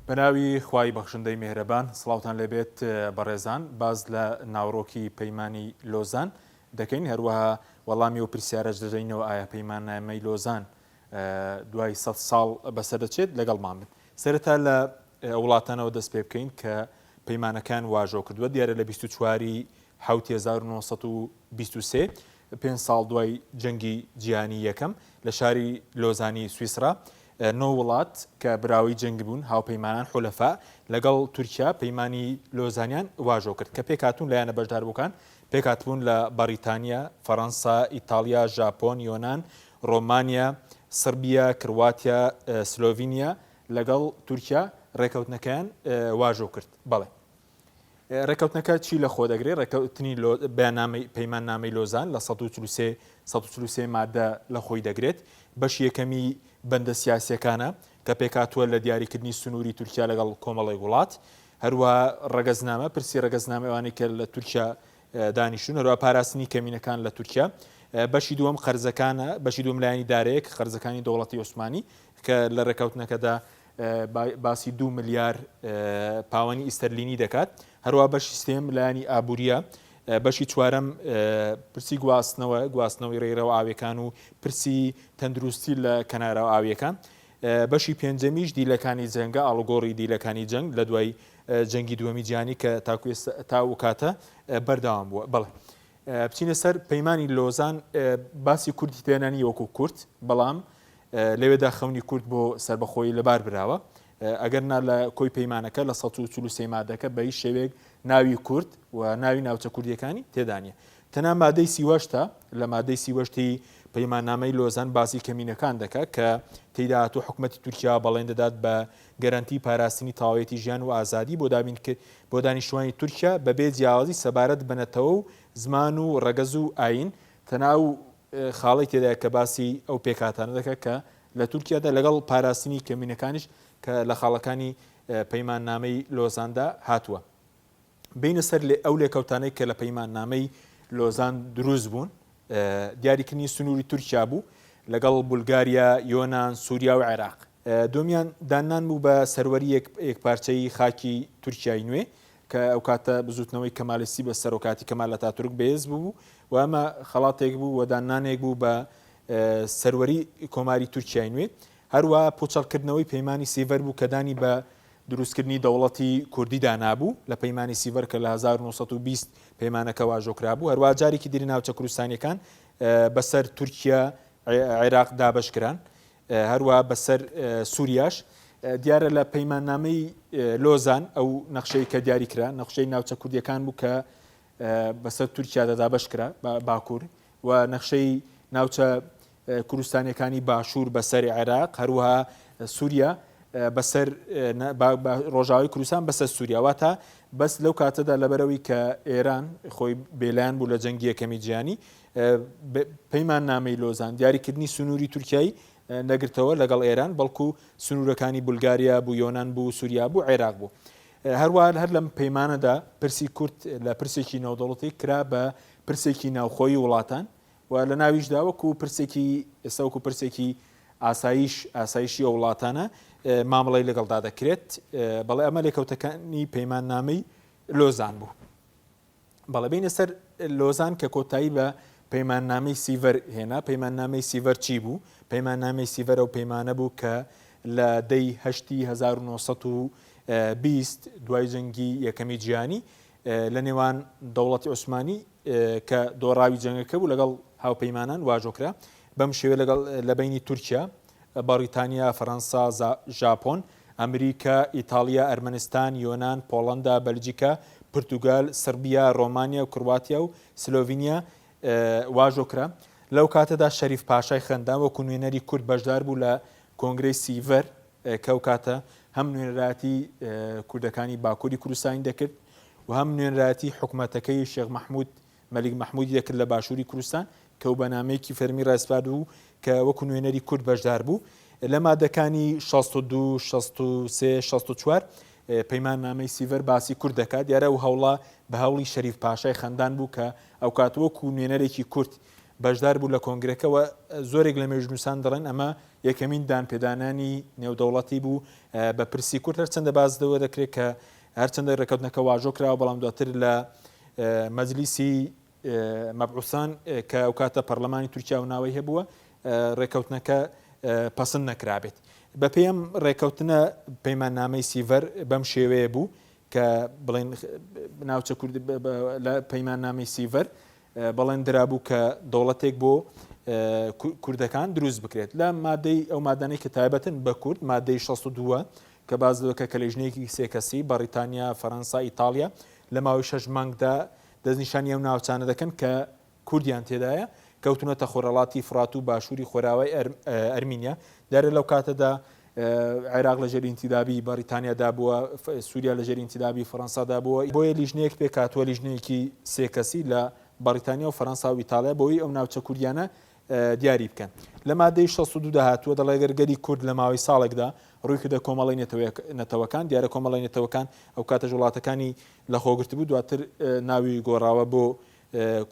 بەناوی خوای بەخشندەی مێهرەبان سڵاوتان لێبێت بەڕێزان باس لە ناوەڕۆکی پەیمانی لۆزان دەکەین هەروەها وەڵامی ئەو پرسیارەش دەدەینەوە ئایا پەیماننامەی لۆزان دوای سەد ساڵ بەسەر دەچێت لەگەڵمان بن سەرەتا لە وڵاتانەوە دەست پێ بکەین کە پەیمانەکان واژۆ کردووە دیارە لە 24 حوتی 1923 پێنج ساڵ دوای جەنگی جیهانی یەکەم لە شاری لۆزانی سویسرا نۆ وڵات کە براوەی جەنگ بوون، هاوپەیمانان، حولەفا، لەگەڵ تورکیا پەیمانی لۆزانیان واژۆ کرد کە پێکهاتوون لایەنە بەشداربووکان پێکهاتبوون لە بەڕیتانیا، فەڕەنسا، ئیتاڵیا، ژاپۆن، یۆنان، ڕۆمانیا، سڕبیا، کرواتیا، سلۆڤینیا لەگەڵ تورکیا ڕێکەوتنەکەیان واژۆ کرد. بەڵێ. ڕێککەوتنەکە چی لە خۆ دەگرێت؟ ڕێککەوتنی بەیاننامەی پەیماننامەی لۆزان لە 143 143 مادە لە خۆی دەگرێت. بەشی یەکەمی بەندە سیاسییەکانە کە پێکهاتووە لە دیاریکردنی سنووری تورکیا لەگەڵ کۆمەڵێک وڵات، هەروەها ڕەگەزنامە، پرسی ڕەگەزنامەی ئەوانەی کە لە تورکیا دانیشتوون، هەروەها پاراستنی کەمینەکان لە تورکیا. بەشی دووەم قەرزەکانە، بەشی دووەم لایەنی دارەیە کە قەرزەکانی دەوڵەتی عوسمانی کە لە ڕێککەوتنەکەدا باسی دوو ملیار پاوەنی ئیستەرلینی دەکات. هەروەها بەشی سێیەم لایەنی ئابوورییە. بەشی چوارەم پرسی گواستنەوە، گواستنەوەی ڕێڕەوە ئاوییەکان و پرسی تەندروستی لە کەناراوە ئاوییەکان. بەشی پێنجەمیش دیلەکانی جەنگە، ئاڵوگۆڕی دیلەکانی جەنگ لە دوای جەنگی دووەمی جیهانی کە تاکو ئێستا تا ئەو کاتە بەردەوام بووە. بەڵێ بچینە سەر پەیمانی لۆزان باسی کوردی تێدا نییە وەکو کورد، بەڵام لەوێدا خەونی کورد بۆ سەربەخۆیی لەبار براوە. ئەگەر نا لە کۆی پەیمانەکە لە 143 مادەکە بە هیچ شێوەیەک ناوی کورد و ناوی ناوچە کوردیەکانی تێدا نییە. تەنها مادەی 38 لە مادەی 38 پەیماننامەی لۆزان باسی کەمینەکان دەکات کە تێیدا هاتووە حکومەتی تورکیا بەڵێن دەدات بە گەرەنتی پاراستنی تەواوێتی ژیان و ئازادی بۆ دابین بۆ دانیشتوانی تورکیا بەبێ جیاوازی سەبارەت بە نەتەوە و زمان و ڕەگەز و ئایین تەنها ئەو خاڵەی تێدایە کە باسی ئەو پێکهاتانە دەکات کە لە تورکیادا لەگەڵ پاراستنی کەمینەکانیش کە لە خاڵەکانی پەیماننامەی لۆزاندا هاتووە. بێینە سەر ئەو لێکەوتانەی کە لە پەیماننامەی لۆزان دروست بوون، دیاریکردنی سنووری تورکیا بوو لەگەڵ بولگاریا، یۆنان، سووریا و عێراق. دووەمیان داننان بوو بە سەروەری یەکپارچەیی خاکی تورکیای نوێ کە ئەوکاتە بزووتنەوەی کەمالیستی بە سەرۆکاتی کەمال ئەتاتورک بەهێز بوو و ئەمە خەڵاتێک بوو و داننانێک بوو بە سەروەری کۆماری تورکیای نوێ. هەروەها پوچەڵکردنەوەی پەیمانی سیڤەر بوو کە دانی بە دروستکردنی دەوڵەتی کوردیدا نابوو لە پەیمانی سیڤەر کە لە 1920 پەیمانەکە واژۆکرابوو. هەروەها جارێکی دیری ناوچە کوردستانیەکان بەسەر تورکیا، عێراق دابەش کران. هەروەها بەسەر سوریاش. دیارە لە پەیماننامەی لۆزان ئەو نەخشەی کە دیاری کرا نەخشەی ناوچە کوردیەکان بوو کە بەسەر تورکیادا دابەش کرا باکوور و نەخشەی ناوچە کوردستانیەکانی باشوور بەسەر عێراق هەروەها سووریا بەسەر ڕۆژاوی کوردستان بەسەر سووریا واتە بەس لەو کاتەدا لەبەرەوەی کە ئێران خۆی بێلایەن بوو لە جەنگی یەکەمی جیهانی پەیماننامەی لۆزان دیاریکردنی سنووری تورکیای نەگرتەوە لەگەڵ ئێران، بەڵکو سنوورەکانی بولگاریا بوو، یۆنان بوو، سوریا بوو، عێراق بوو. هەروەها هەر لەم پەیمانەدا پرسی کورد لە پرسێکی نێودەوڵەتی کرا بە پرسێکی ناوخۆیی وڵاتان و لە ناویشدا وەکو پرسێکی ئێستا وەکو پرسێکی ئاسایش ئاسایشی ئەو وڵاتانە مامەڵەی لەگەڵدا دەکرێت. بەڵێ ئەمە لێکەوتەکانی پەیماننامەی لۆزان بوو. بەڵێ بینە سەر لۆزان کە کۆتایی بە پەیماننامەی سیڤەر هێنا پەیماننامەی سیڤەر چی بوو پەیماننامەی سیڤەر ئەو پەیمانە بوو کە لە دەی هەشتی 1920 دوای جەنگی یەکەمی جیهانی لە نێوان دەوڵەتی عوسمانی کە دۆڕاوی جەنگەکە بوو لەگەڵ هاوپەیمانان واژۆکرا بەم شێوە لەگەڵ لە بینی تورکیا بەڕیتانیا، فەرەنسا، ژاپۆن، ئەمریکا، ئیتاڵیا، ئەرمەنستان، یۆنان، پۆڵەندا، بەلجیکا، پرتوگال، سڕبیا، ڕۆمانیا و کرواتیا و سلۆڤینیا واژۆ کرا. لەو کاتەدا شەریف پاشای خەندان وەکو نوێنەری کورد بەشدار بوو لە کۆنگرەی سیڤەر کە ئەو کاتە هەم نوێنەرایەتی کوردەکانی باکووری کوردستانی دەکرد و هەم نوێنەرایەتی حکومەتەکەی شێخ مەحموود مەلیک مەحموودی دەکرد لە باشووری کوردستان کە و بە نامەیەکی فەرمی ڕایسپارد بوو کە وەکو نوێنەری کورد بەشدار بوو لە مادەکانی 62، 63، 64 پەیماننامەی سیڤەر باسی کورد دەکات دیارە ئەو هەوڵە بە هەوڵی شەریف پاشای خەندان بوو کە ئەوکات وەکو نوێنەرێکی کورد. بەشدار بوو لە کۆنگرەکە و زۆرێک لە مێژوونووسان دەڵێن ئەمە یەکەمین دانپێدانانی نێودەوڵەتی بوو بە پرسی کورد هەرچەندە باس لەوە دەکرێت کە هەرچەندە ڕێکەوتنەکە واژۆ کراوە بەڵام دواتر لە مەجلیسی مەبعوسان کە ئەو کاتە پەرلەمانی تورکیا و ناوەی هەبووە ڕێکەوتنەکە پەسند نەکرابێت. بەپێی ئەم ڕێکەوتنە پەیماننامەی سیڤەر بەم شێوەیە بوو کە بڵێن ناوچە کورد لە پەیماننامەی سیڤەر بەڵێن درابوو کە دەوڵەتێک بۆ کوردەکان دروست بکرێت لە مادەی ئەو مادانەی کە تایبەتن بە کورد مادەی 62 کە باس لەوەکە کە لیژنەیەکی سێ کەسی بەڕیتانیا، فەرەنسا، ئیتاڵیا لە ماوەی شەش مانگدا دەستنیشانی ئەو ناوچانە دەکەن کە کوردیان تێدایە، کەوتوونەتە خۆرهەڵاتی فڕات و باشووری خۆراوای ئەرمینیا. دیارە لەو کاتەدا عێراق لەژێر ئینتیدابی بەڕیتانیادا بووە، سووریا لەژێر ئینتیدابی فەڕەنسادا بووە، بۆیە لیژنەیەک پێکهاتووە، لیژنەیەکی سێ کەسی لە بەڕیتانیا و فەرەنسا و ئیتاڵیا بۆی ئەو ناوچە کوردیانە دیاری بکەن. لە مادەی 62 دا هاتووە دەڵێ گەر گەلی کورد لە ماوەی ساڵێکدا ڕووی کردە کۆمەڵەی نەتەوەکان، دیارە کۆمەڵەی نەتەوەکان ئەو کاتەش وڵاتەکانی لەخۆگرتبوو، دواتر ناوی گۆڕاوە بۆ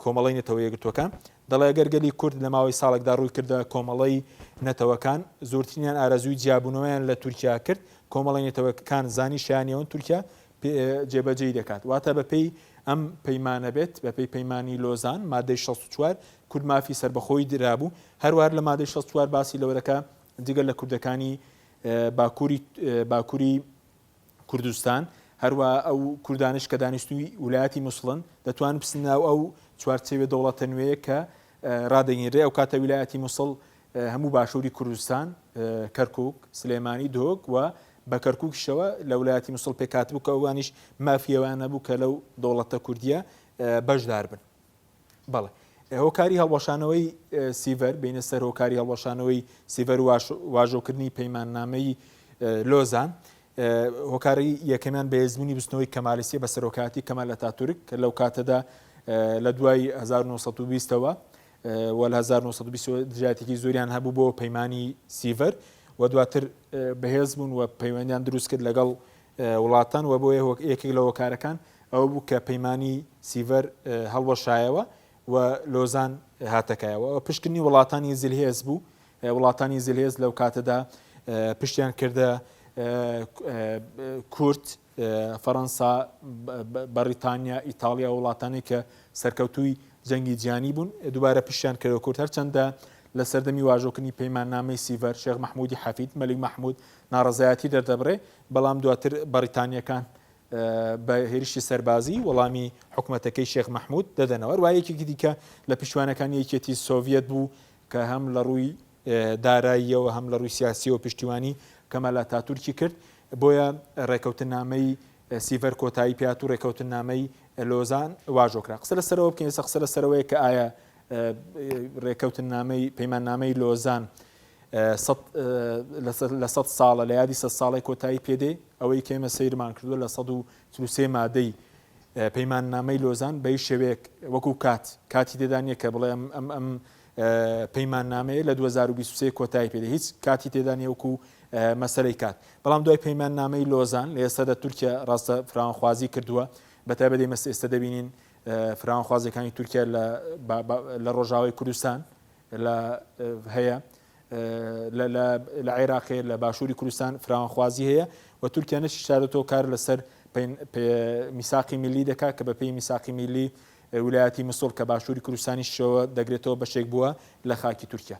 کۆمەڵەی نەتەوە یەکگرتووەکان دەڵێ گەر گەلی کورد لە ماوەی ساڵێکدا ڕووی کردە کۆمەڵەی نەتەوەکان، زۆرترینیان ئارەزووی جیابوونەوەیان لە تورکیا کرد، کۆمەڵەی نەتەوەکان زانی شایانی ئەوەن تورکیا جێبەجێی دەکات. واتە بەپێی ئەم پەیمانە بێت، بەپێی پەیمانی لۆزان، مادەی 64، کورد مافی سەربەخۆیی درابوو. هەروەها لە مادەی 64 باسی لەوە دەکا جگە لە کوردەکانی باکووری باکووری کوردستان، هەروەها ئەو کوردانەش کە دانیشتووی ولایەتی موسڵن دەتوانن بچنە ناو ئەو چوارچێوە دەوڵەتە نوێیە کە ڕادەگیرێ. ئەو کاتە ویلایەتی موسڵ هەموو باشووری کوردستان، کەرکووک، سلێمانی، دهۆک و بە کەرکووکیشەوە لە ولایەتی موسڵ پێکهاتبوو کە ئەوانیش مافی ئەوەیان هەبوو کە لەو دەوڵەتە کوردییە بەشدار بن. بەڵێ هۆکاری هەڵوەشانەوەی سیڤەر، بینە سەر هۆکاری هەڵوەشانەوەی سیڤەر و واژۆکردنی پەیماننامەی لۆزان. هۆکاری یەکەمیان بەهێزبوونی بزوتنەوەی کەمالیستیە بە سەرۆکایەتی کەمال ئەتاتورک کە لەو کاتەدا لە دوای 1920ەوە و لە 1920 دژایەتێکی زۆریان هەبوو بۆ پەیمانی سیڤەر و دواتر بەهێز بوون و پەیوەندیان دروست کرد لەگەڵ وڵاتان و بۆیە یەکێک لە هۆکارەکان ئەوە بوو کە پەیمانی سیڤەر هەڵوەشایەوە و لۆزان هاتەکایەوە. پشتکردنی وڵاتانی زلهێز بوو، وڵاتانی زلهێز لەو کاتەدا پشتیان کردە کورد، فەڕەنسا، بەڕیتانیا، ئیتاڵیا وڵاتانی کە سەرکەوتووی جەنگی جیهانی بوون دووبارە پشتیان کردە کورد هەرچەندە لە سەردەمی واژۆکردنی پەیماننامەی سیڤەر شێخ مەحموودی حەفید مەلیک مەحموود ناڕەزایەتی دەردەبڕێ بەڵام دواتر بەڕیتانییەکان بە هێرشی سەربازی وەڵامی حکومەتەکەی شێخ مەحمود دەدەنەوە. هەروەها یەکێکی دیکە لە پشتیوانەکانی یەکێتی سۆڤیەت بوو کە هەم لە ڕووی داراییەوە هەم لە ڕووی سیاسیەوە پشتیوانی کەمال ئەتاتورکی کرد. بۆیە ڕێکەوتننامەی سیڤەر کۆتایی پێهات و ڕێکەوتننامەی لۆزان واژۆ کرا. قسە لەسەرەوە بکەین ئێستا قسە لەسەرەوەیە کە ئایا ڕێکەوتننامەی پەیماننامەی لۆزان لە سەد ساڵە لە یادی سەد ساڵەی کۆتایی پێدێ، ئەوەی کە ئێمە سەیرمان کردووە لە 143 مادەی پەیماننامەی لۆزان بە هیچ شێوەیەک وەکو کات کاتی تێدا نییە کە بڵێ ئەم ئەم ئەم پەیماننامەیە لە 2023 کۆتایی پێدێ هیچ کاتی تێدا نییە وەکو مەسەلەی کات بەڵام دوای پەیماننامەی لۆزان لە ئێستادا تورکیا ڕاستە فراوانخوازی کردووە بە تایبەت ئێمە ئێستا دەبینین فراوانخوازیەکانی تورکیا لە لە ڕۆژاوای کوردستان لە هەیە لە عێراق هەیە لە باشووری کوردستان فراوانخوازی هەیە و تورکیا نەشیشارێتەوە کار لەسەر میساقی میلی دەکات کە بەپێی میساقی میلی ولایەتی مسڵ کە باشووری کوردستانیشەوە دەگرێتەوە بەشێک بووە لە خاکی تورکیا.